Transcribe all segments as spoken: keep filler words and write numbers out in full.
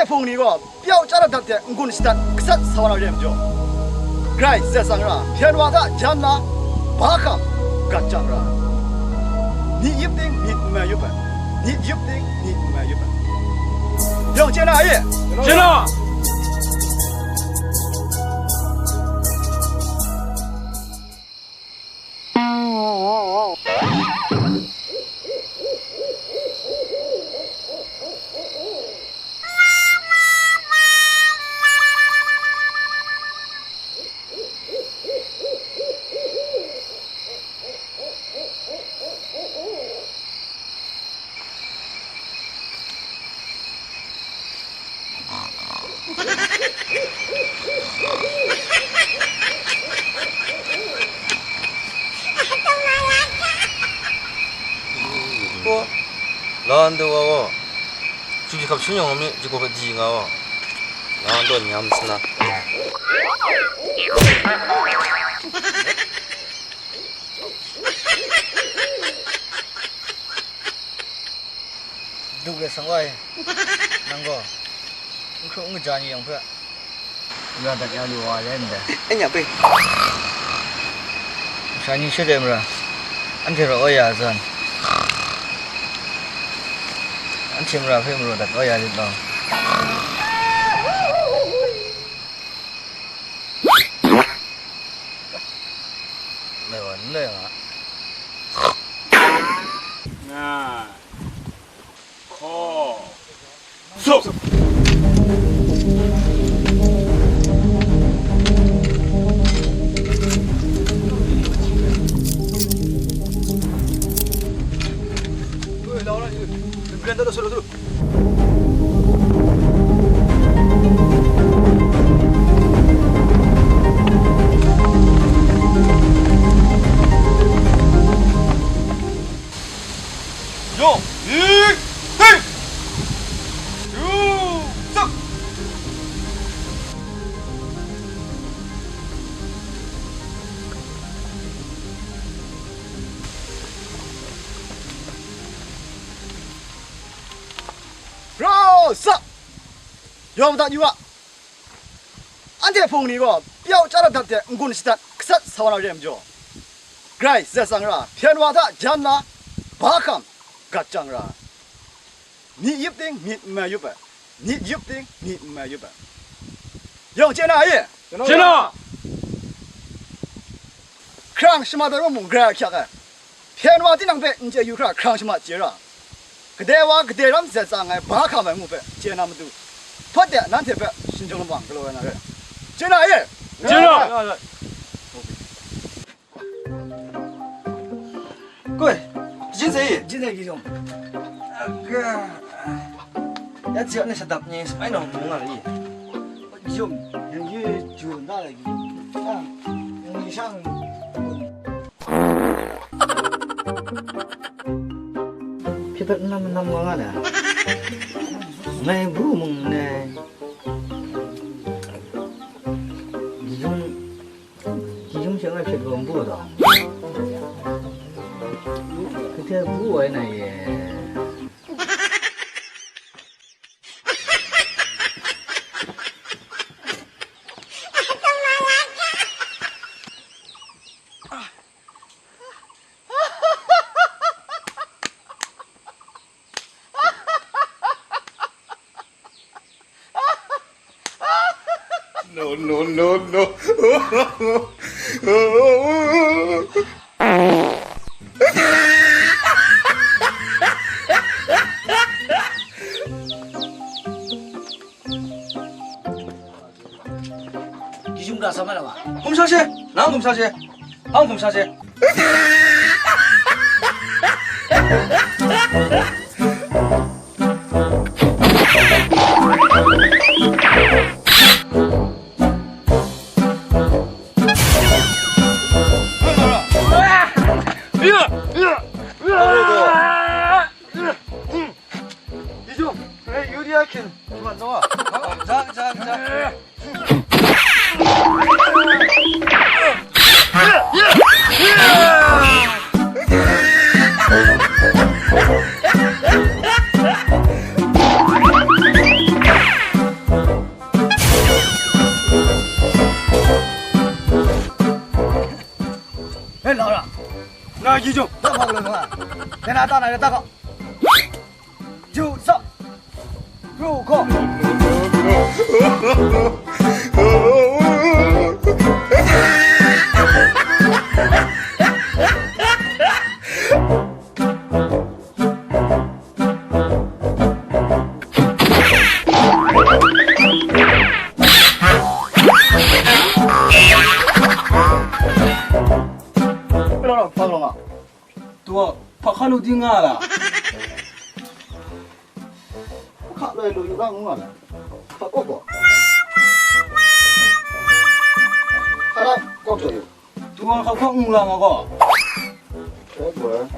Hpung ni gaw pyau chyat dat hte n-gun shadat gasat sa wa na re ai majaw, grai zet tsang ra, hpyen wa hta jan nna, ba hkam gat jang ra, myit yup ting myit n mai yup ai, myit yup ting myit n mai yup ai. Yawng chye na i? Chye na! Ko, lan du wa wo. Chu hkap shun yawng mi, ji ko hpe di nga wo. Lan du nyam sna. Duk le sang wai, nang gaw, n hkru n kaja ni yawng hpe, n ra dat ya lu wa rai ndai. Anya bai. Masha ni she de mara, anhte raw ai ya zawn, anhte mara hpe maraw dat ai ya lit law. Lai wa, n lai wa. Nga. Hkaw. Sup. Yawng, ik, ding! Yu, sak! Rau, sak! Yawng madat yu a. Anhte hpung ni gaw pyau chyat dat hte n-gun shadat gasat sa wa na re ai majaw, grai zet tsang ra, hpyen wa hta jan nna, ba hkam gat jang ra, myit yup ting myit n mai yup ai, myit yup ting myit n mai yup ai. Yawng chye na i? Chye na! Hkrang shama dat mung grai ahkyak ai. Hpyen wa tinang hpe n chye yu hkra hkrang shama chye ra, kadai wa kadai ram zet tsang ai ba hkam ai ngu hpe chye na matu, hpawt de nanhte hpe shingjawng lamang galaw ai na re. Chye na e? Chye na! Koi, jin sai i? Jin sai ki jawng. Aga, ya jia na shadap ni, sapai na mung nga i? Jawng, yang ye ju na lai ki jawng. Ah, yang ye shang. Hpyi hpet n nam n nam wa nga na, ngai bu mung n rai, jijung, jijung she ngai hpyit gaw n bu dawng, kahte bu ai na ye. No, no, no, no. Jijung da sa mai la ma? Hkum sha she, nang hkum sha she, hpa hkum sha she. Jijung, eh, Yuria kin, cuman nawa. Ja, ja, ja. Kijung, tak hok lo dong a. Dai na ta na dai tak hok. Ju sa. Ru ko. Alo, alo, alo, alo. Tu, hpa hkan u ting nga la? Hka lai lu yu ra ngu nga la? Hka kawk gaw? Hka na kawk jaw yu. Tu, hka kawk ngu la nga gaw? Kawk gaw.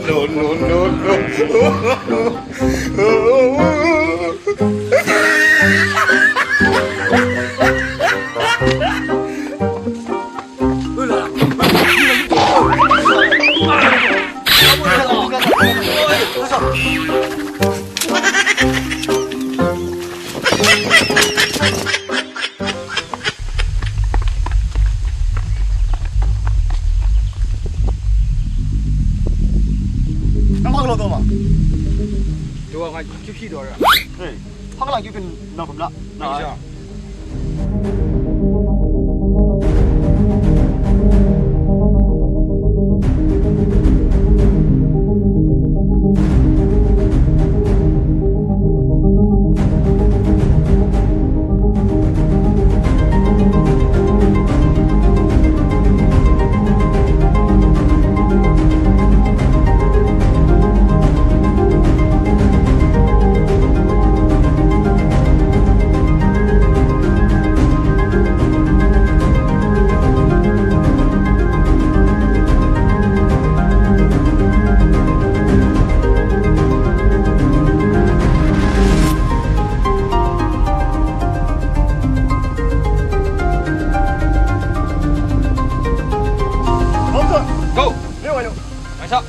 No, no, no, no. Nang hpa galaw taw ma? Dawa nga hkyip shi daw ra. Hpa kalang hkyip pyin nang hkum la? Nang ja. Go! Mai sa.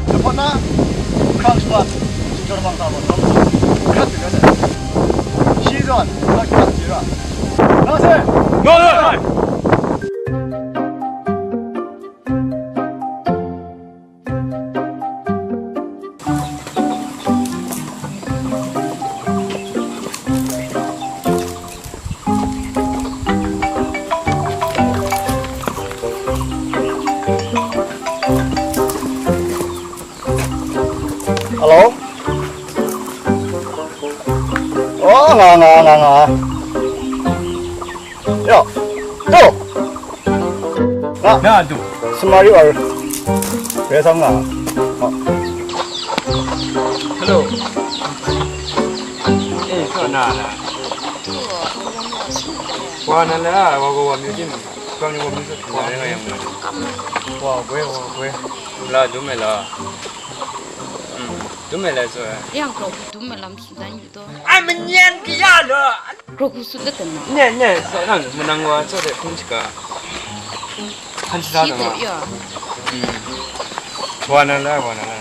Dapat na, crash bus, sejor bangsa bos, kamu, krat tu kata. Shi zon, krat krat jira. Nase. Nase. Hello? Oh, nga, nga, nga, nga. Yo, tu. Nga. Na tu. Semari or. Re sam nga. Oh. Hello. Eh, so na na. Wa na la, wa go wa music. Kau ni wa music. Wa na yang. Wa gwe, wa gwe. La du me la. Hmm. Dum ai lai tsaw ai. Yang kraw hku dum ai lam tsun dan yu taw. Ai manyan kaya law. Kraw hku tsun dat dan na. Ne, ne, sa nang manang wa tsaw de hkun shika. Hkan shada Shi na taw ma. Ya. Hmm. Wa na la, wa na la.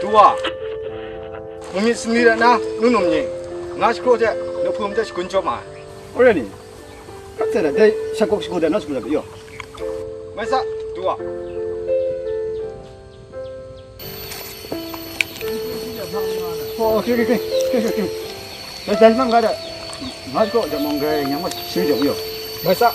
Du wa, mung myit sumri rai nna, nu num ni, nga shakraw hte, nu hpum hte shagun chyawm ai. Already, hkap hte dai, shakawk shagu dai, na shagu dai, yo. Mai sa, du wa. Oh, okay, okay, okay, okay, okay. Dah, dah, mang ka dah. Mas ko, dah mang gaya yang mas sini jauh yo. Baca.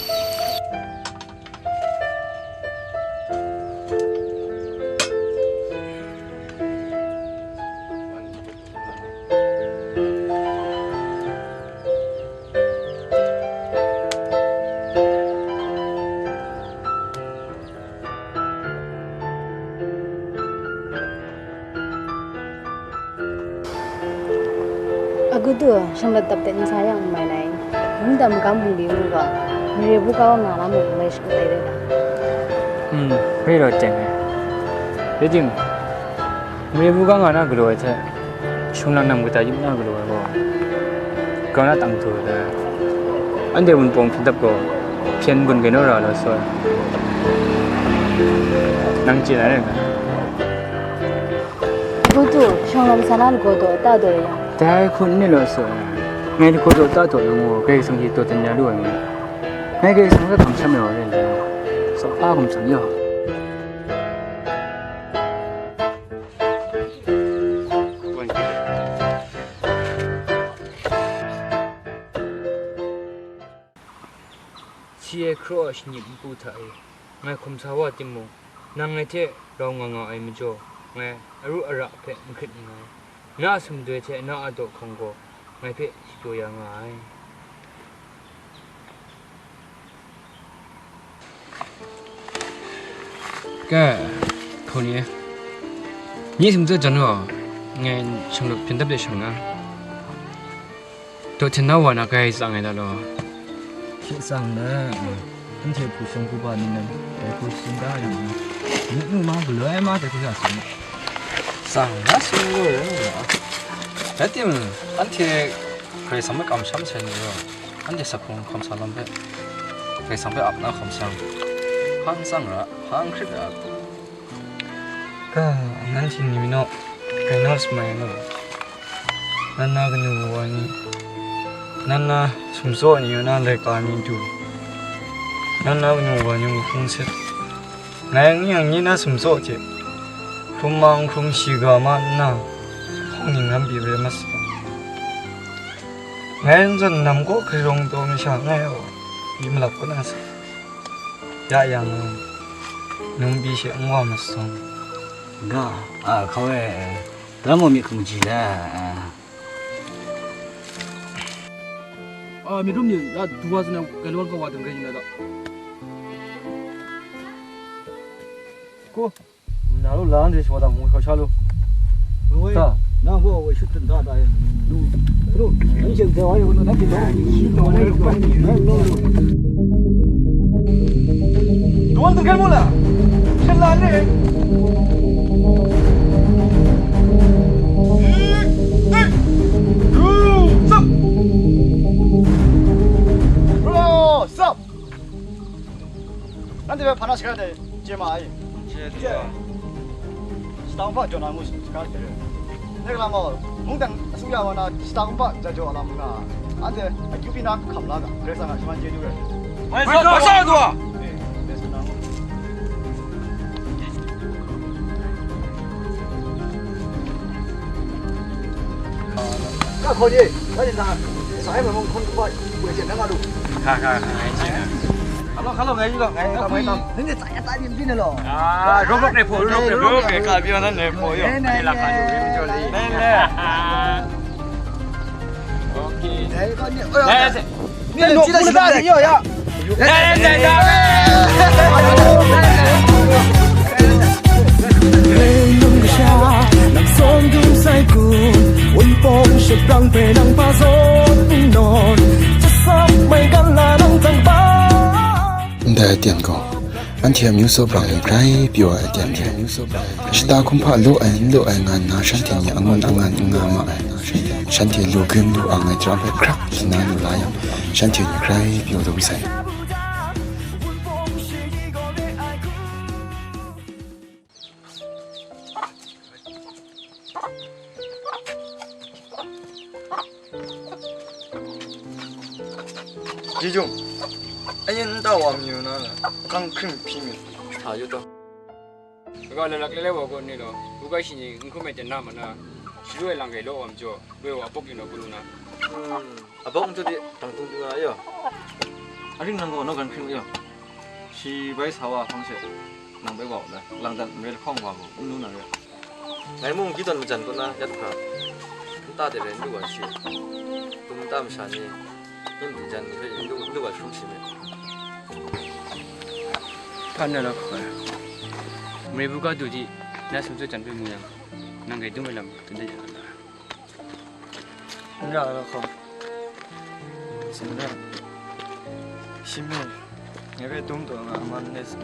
Agutu, shanglawt dap de nsa yang n mai nai. Mungdan magam hpung di mu gaw, mare bu kau nga na mung mai shakut ai rai ta? Hmm, rai rawt teng ai. Rai tim, mare bu kau nga na galaw ai hte, shung lang nam kata yup na galaw ai gaw, grau na tang du ai. Anhte Wunpawng hpyen dap gaw, hpyen gun gai naw ra law sa ai. Nang chye na rai nna. Gutu, shawng lam sa na lagaw daw ta daw yang. Dai hku n ni law sa ai. Ngai lagaw daw ta daw yang gaw, Karai Kasang hte taw dan ya lu ai nga. Ngai Karai Kasang hpe hkam sham ai wa rai nna, sa a hkum sam yaw. Si ai hkraw a shangyip npu hta e, ngai hkum sa wa timung, nang ngai hte rau nga nga ai majaw, ngai aru ara hpe n hkrit nngai. Na a sumdoi hte na a daw hkang gaw ngai hpe shapyaw ya nga ai. Ka, hkau ni e, nye sumdoi jan gaw, ngai shanglawt hpyen dap de shang na. Daw hten na wa na grai tsang ai da law. Hkye tsang na, anhte hpu shawng hpu ba ni nan, dai hku tsun da ai ni, myit nu ma, galoi ma, dai hku sa tsun. Tsang na tsun lu ai rai nga. Rai timung, anhte Karai Kasang hpe kamsham sai ni gaw, anhte saphung hkam sa lam hpe, Karai Kasang hpe ap na hkam sa, hpa n tsang ra, hpa n hkrit ra. Ka, nanhte ni naw, rai naw shamai nga, nan na kanu wa ni, nan na sumtsaw ni, na laika ni du, nan na kanu wa ni mung hpung set, ngai n yang ni na sumtsaw hte hkrum mang hkrum shiga ma nna, hpawng ning lam pyi rai ma sa. Ngai n zawn nam kaw hkri rawng taw masha ngai aw, yi malap kaw na sa. Ya yang, num pyi she n wa masawng. Ga, a, hkau e, daram wa myit hkum ji la, a. A, myit rum ni, ya, duwa zina, galwan kawa dang rai yin na da. Ko. Na lu la de shawa da mu kau sha lu. Woi, ta. Na bo woi shut tan da da ya. Lu, lu, ni jeng de wai lu na ki lo. Shi to wai lu. Lu, lu. Duan tu kan mu la. Shen la ne. Hey, hey. Lu, stop. Bro, stop. Nanhte hpe hpa na shakra de chye ma ai. Chye, chye. Shata hkungga jaw na ngu shakra de re. Nek lam gaw, mungdan asuya wa na shata hkungga ja jaw a lam nga, anhte akyu pyi na hkam la ga, Karai Kasang a shaman chyeju rai. Mai sa, mai sa, du a! Eh, de sa na ngu. Ka hkaw ni, ka ni na, sa ai mai mung hkun hkungga, woi chyen na nga lu. Ka, ka, ka, ngai chyen na. Ka law, ka law, ngai law, ngai law, ngai law. Ni ni tsai ya tsai byin byin na law. Ah, rok rok ne pho, rok rok ne pho, ka byin na ne pho yo. Ne, ne, ne. Ni la ka lu, ni jo li. Ne, ne. Okay. Ne, ka ni, oh, ne, ne. Ni lo, ni lo, ni lo, ya. Ne, ne, ne, ne. Hei nung kasha, nang sawm dum sai kun, Wunpawng sheprang hpe nang hpa zawn n nawn, jasam mai gan la nang tang ba. Ndai aten gaw, anhte amyu tsawprang e grai pyaw ai aten re. Shata hkum hpa law ai n law ai nga nna shanhte ni angun angan n nga ma ai. Shanhte lu grim lu ang ai hta hpe hkrak hpyi na lu la yang, shanhte ni grai pyaw dum sai. Jijung, ayin nta wa mayu na, hkang hkring hpyi myit. Sa yu taw. Kaga lalak lele wa gaw ni law, bu gai shi ni n hkum ai ten na ma na, shi lu ai lang gai law wa majaw, loi wa a bawk yu na hku lu na. Hmm, a bawk n tut di, dang tung du na ayo. Aring nang gaw naw gan hkring ayo. Shi bai sa wa hpang she, nang bai wa u na, lang dan n rai lahkawng wa gaw, n lu na re. Ngai mung gyi tawn majan kaw na yat hkra, nta de rai n lu wa shi, tum nta masha ni, yin hpyi jan ni hpe n lu, n lu wa hkrum shi myit. Hpa na la hkawhkwa, mare bu ga du di, na sumsut jan hpe mu yang, nang gai dum ai lam tsun de ya na. N ra ai hkawm, tsin re, shi mi, ngai hpe dum taw nga, a man le sa.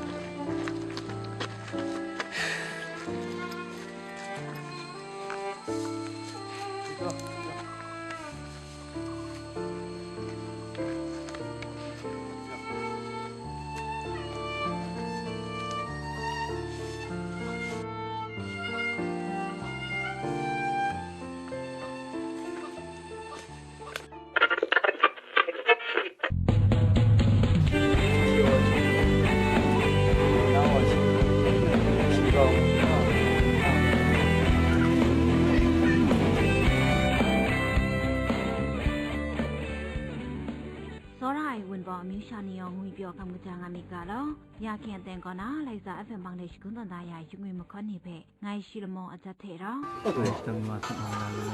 Tsawra ai Wunpawng amyu sha ni yawng ngwi pyaw hkam kaja nga myit ga law, ya hkying aten kaw na, Laiza F M hpang de shagun tawn da ya ai yu ngwi mahkawn ni hpe, ngai shi lamaw ajat hte rau.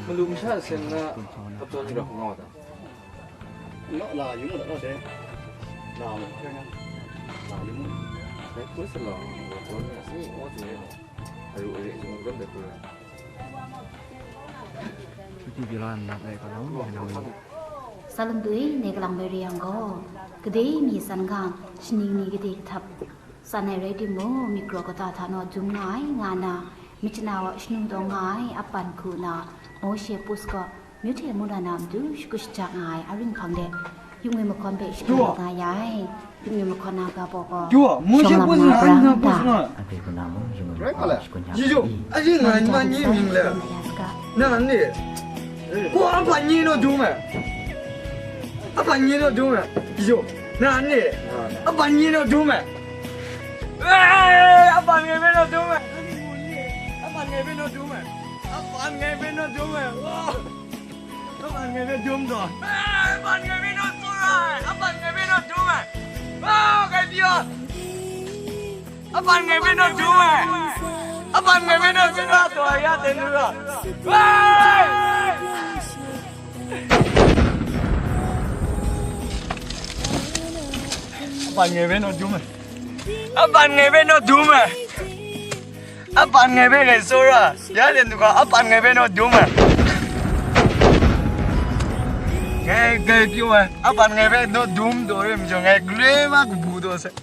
Malu masha sen na, hpap tawn ni rau nga wa ta? Naw la yu mu, naw de. La mu, la yu mu. Dai hku sa la, wa tawn na, si, wa tawn na. Aru, aru, aru, aru, aru. Sa lung dui, ne kalang bai re yang gaw, kade mi san gang, shaning ni kade kahtap, san ai rai timung, mikro kata hta naw jum nga ai, nga na, myit chana wa shanu taw nga ai, apan hku na, Mawshe Pus gaw, myu hte mura na matu shagu shaja nga ai, aring hpang de, yu ngwi mahkawn hpe shagu nga ya ai. Yu ngwi mahkawn na ga baw gaw, Yo, Mawshe Pus nga ai, na Pus nga. Rai nga le. Jiju, aji nga ni ma ni mying le. Na ni. Ko apan ni naw dum e. Apan ni naw dum e. Jiju, na ni. Apan ni naw dum e. Eh, apan ngai hpe naw dum e. Apan ngai hpe naw dum e. Apan ngai hpe naw dum e. Wow. Apan ngai hpe dum taw. Apan ngai hpe naw tsun ai. Apan ngai hpe naw dum ai. Wa, kai pyi ai. Apan ngai hpe naw dum ai. Apan ngai hpe naw tsun ai taw ya ten lu ra. Wai! Apan ngai hpe naw dum ai. Apan ngai hpe naw dum ai. Apan ngai hpe ngai tsawra, ya den du ga, apan ngai hpe naw dum ai. Ngai, ngai pyi ai, apan ngai hpe naw dum taw re majaw, ngai gale ma kabu taw sai.